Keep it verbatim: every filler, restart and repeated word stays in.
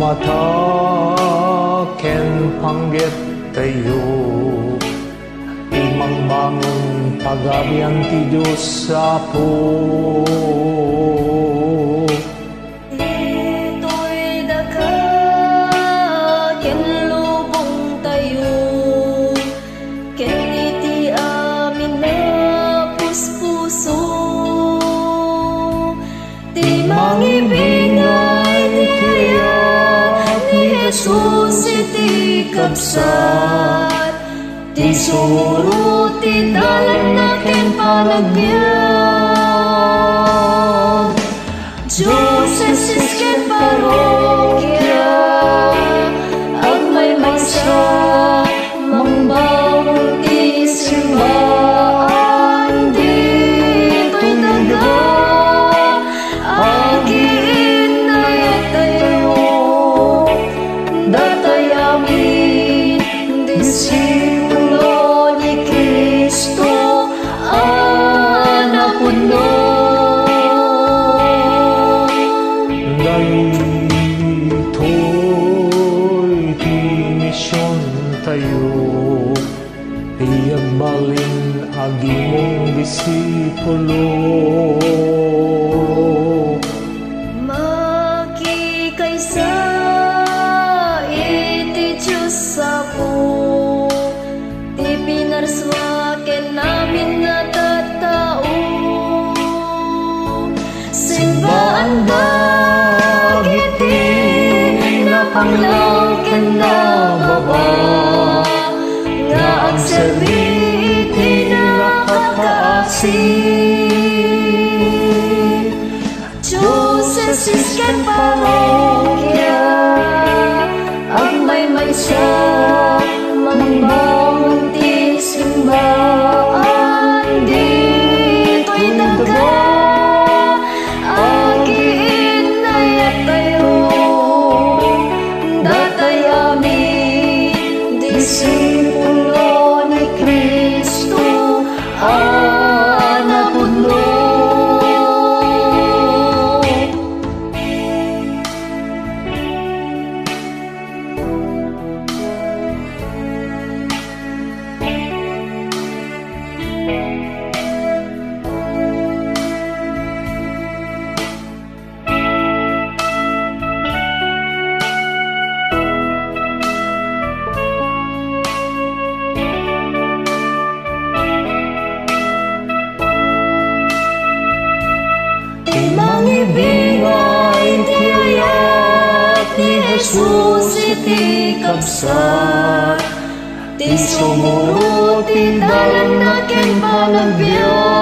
Ata ken panggettayo, ti mangbangon pagabian ti Dios Apo. Ditoy daka ken lubongtayo, ken iti amin a puspuso. Ti mangibingay ti ayat ni Jesus iti kabsat, ti sumurot ti dalanna ken panagbiag. Dioceses ken parrokia, agmaymaysa, mangbangon ti simbaan ditoy daga. Agiinnayatayo, datay amin disipulo ni Cristo a napudno. Daytoy ti misiontayo, ti agbalin a gimong disipulo. Makikaysa iti Dios Apo, ti pinarsua ken amin a tattao. Simbaan dagiti napanglaw ken nababa nga agserbi iti nakakaasi. Dioceses ken parrokia, agmaymaysa, mangbangon ti simbaan ditoy daga. Agiinnayatayo, datay amin disipulo ni Cristo a napudno. Ti mangibingay ti ayat ni Jesus iti kabsat, ti sumurot ti dalanna ken panagbiag.